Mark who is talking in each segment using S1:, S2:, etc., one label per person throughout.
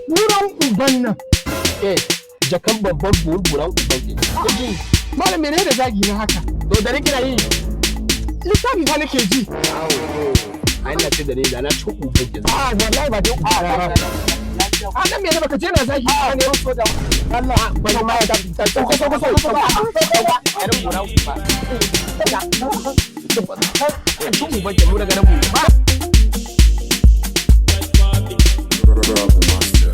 S1: Buran uban nan.
S2: Eh, jakan babban buran uban ki. Kuji.
S1: Malam, menene da zagi na haka?
S2: To, da kina yi.
S1: Littafi fa nake ji.
S2: Awo, to. Ai ina ce da ni da na ci uban ki.
S1: A, wallahi ba dai a ba. A nan me baka je na zagi na ne?
S2: So da Allah bari ma ta ta so so so so. Yar buran uba. Ci uban ki mu daga nan mu. Ba.
S3: Master.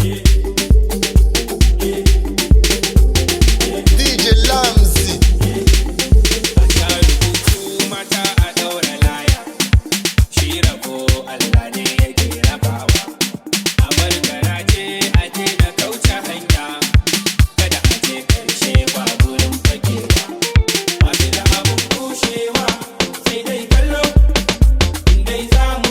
S4: DJ Lamzy.
S5: Rubutu mata a ɗaura laya, shi rabo Allah ne yake rabawa. A bar garaje, a na kauce hanya, kada a je karshe ba gurin fakewa. Masu da abun kushewa sai dai kallo, in dai za mu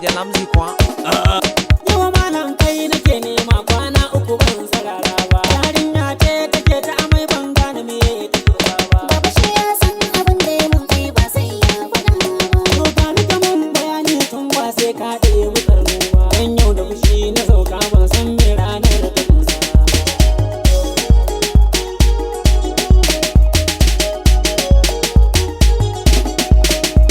S3: Da Lamzi kwa.
S4: Yau malam kai nake nema kwana uku ban sarara ba. Yarinya ce take ta amai ban gane me ta kurba ba.
S6: Baba shi ya san abin da ya mun kai ba sai ya faɗa ba.
S4: To ba ni ta mun bayani tun ba sai ka ɗebi tsarnu ba. Dan yau da fushi na sauka ban san me ranar ta kunsa ba.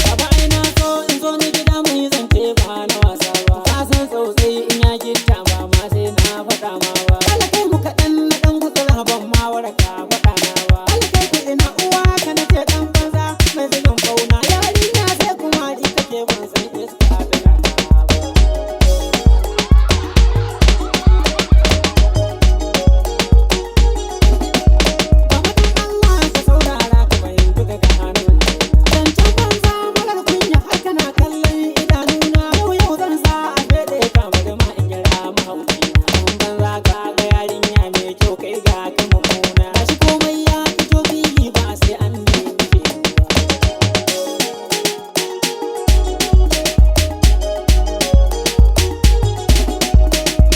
S4: Baba ai na so in zo ni gida mu yi zance ba na wasa ba. Ka san tsautsayi in ya gitta ba ma sai na faɗa ma ba. Allah kai mu kaɗan na ɗan gutsura ban ma waraka faɗa na ba. Allah kai ku ina uwa ka na ce ɗan banza mai zubin fauna. Yarinya sai kuma ji take ban san iska ta na ba. Baba dan Allah ka saurara ka fahimci ka gane zancen banza marar kunya har kana kallon idanuna. Yau yau zan sa a fede ka bari ma in kira mahauci na. Dan banza ka ga yarinya mai kyau kai ga ka mummuna. Gashi komai ya fito fili ba sai an nemi shaidu ba.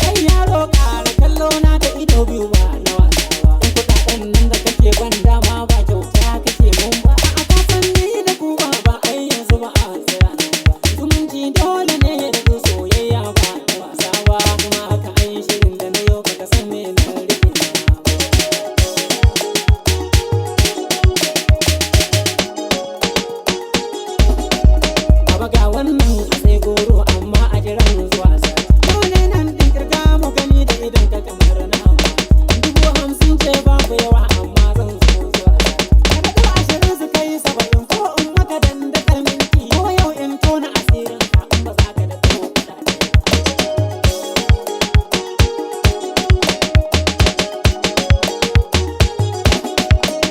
S4: Kai yaro ƙara kallo na da ido biyu ba na wasa ba. In kuɗaɗen nan da kake ban dama ba kyauta kake mun ba. A'a ka san ni da ku ba ba ai yanzu ba a tsaya nan ba. Zumunci dole ne ya daɗu soyayya ba ta wasa ba. Kuma haka ai shirin da na yau baka san me na rike ba. Baba ga wannan a sai goro amma a jiran zuwa sati. Dole nan din kirga mu gani da idan ka kamar na amfani. 50,000 ce babu yawa amma zan so zuwa sati. Kada ɗau 20 su kai 70 ko in maka dandakar minti. Ko yau in tona asirin ka in ba za ka da ko kuɗaɗe ba.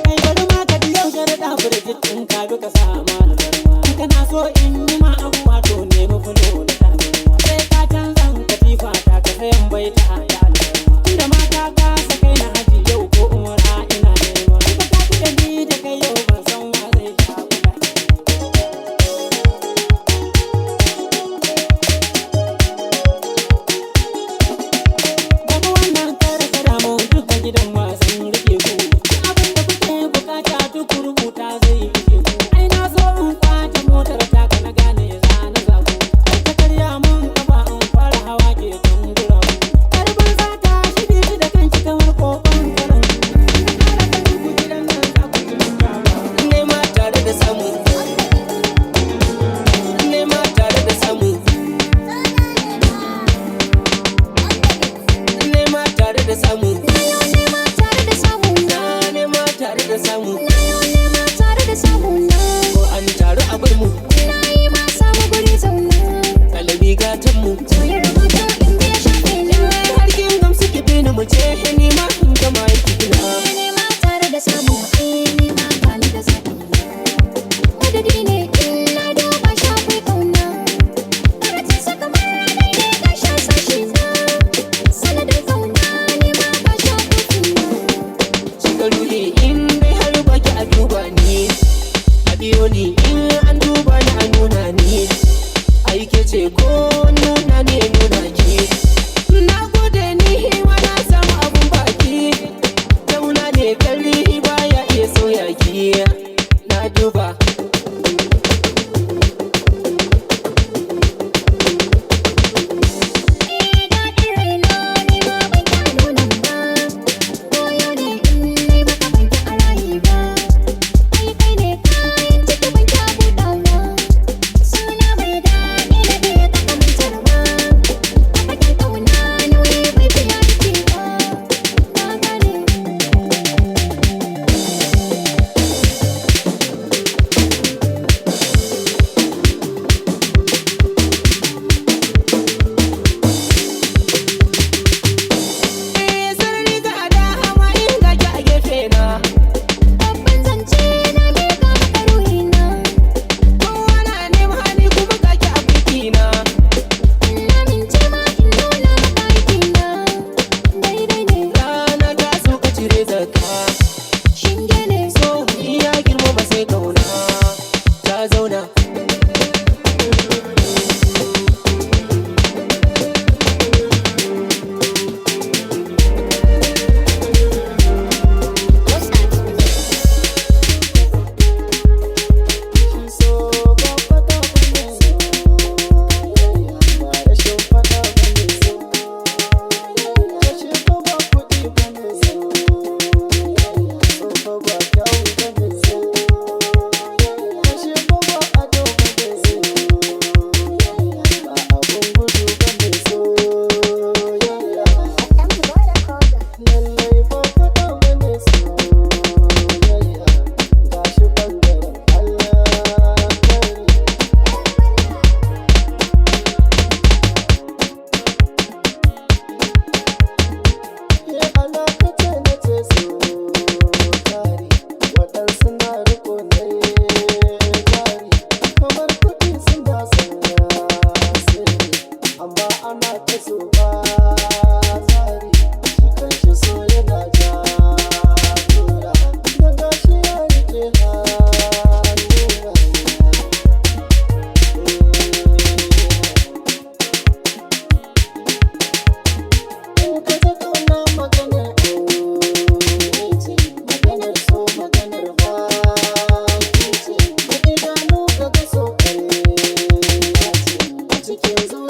S4: Kai bari ma ka ji yau sharaɗa firjit in ka bi ka sa ma alfarma. In kana so in yi ma abuwa to nemi fulo da tabarma. Sai ka canza katifa ta ka sayan baita da alfarma. Inda mata ka sakai na haji yau ko umara ina nema. In ba ka kuɗa ni da kai yau ban san wa zai sha kuɗaɗe. Babu wannan kare kada mu duka gidan wasan rike ku. Abin da kuke bukata duk rubuta zai rike ku. Ai na so in kwace motar taka na gane za na zaku. Kar ka karya mun kafa in fara hawa keken guragu. Karbin sata shige shi da kanki kamar kokon karan. In kara ganin ku gidan nan za ku ci gyara.
S7: Nema tare da samu. Nema tare da samu. Nema tare da samu.
S6: Na yau nema tare da samu na.
S7: Na nema tare da samu.
S6: Na yau nema tare da samu na.
S7: Ko an taru a bar mu.
S6: Na yi ma samu guri zauna.
S7: Ɗalibi gatan mu.
S6: To ya rubuta in biya shafe na.
S7: Har kin gamsu ki bi ni mu je nema in gama aiki kina.
S6: Nema tare da samu ai nema ba ni da zaɓi. Madadi ne in na duba shi akwai ƙauna. Karatunsa kamar daidai ga sha sashi na. Sanadin ƙauna nema ba sha kofi na.
S7: Shiga ruhi in dai har baki a duba ni. A biyo ni in an duba ni a nuna ni. Aike ce ko nuna ni ya nuna ki. Na gode ni ma na samu abun baki. Tauna ne kalli baya iya sauya ki. Na duba.
S6: Eh daɗin raina nema ban ƙi a nunan ba. Goyo ne in nai maka ban ƙi a rayi ba. Kai kai ne kayan ciki ban ƙi a buɗawa. Suna mai daɗi na biya ta kamantarwa. A fagen ƙauna nauyi bai biya jiki ba. Na gane.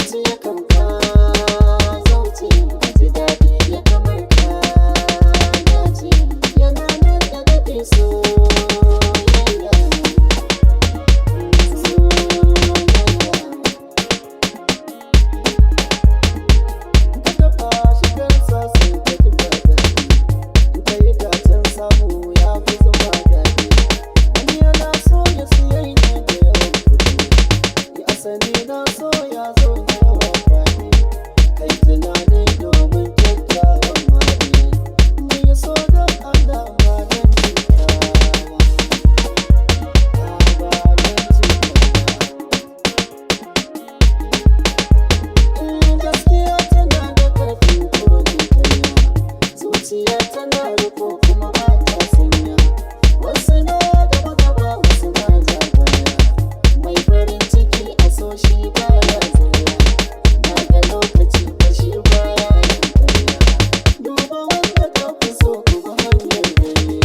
S7: Zuciya kan ka zauce, ka ji daɗi ya kamar ka dace, yana nan da daɗe soyayya. Soyayya. Ka taɓa shi kansa sai ka ji ba daɗi. In ka yi dacen samu ya fi zama daɗi. Wani yana so ya siyai ne da yawan kuɗi. Ni asali na so ya zo da yawan faɗi. Kai tunani domin kyakkyawan maɗi. Mu yi so don Allah ba don cuta ba. Ba don cuta ba. Gaskiya tana da ƙarfin kore karya, zuciya tana riko kuma ba ta sanya. Wasu na gaba gaba, wasu na ja baya. Mai farin ciki a so shi baya zaya. Na ga lokaci ba shi baya yin karya. Duba wanda ka fi so ku bi hanyar dare.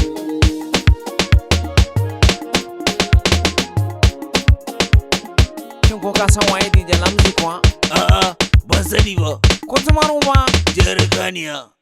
S3: Shin ko ka san waye DJ Lamzi kuwa?
S8: A'a, ban sani ba.
S3: Ko tumaru ba?
S8: Jihar Kaniya.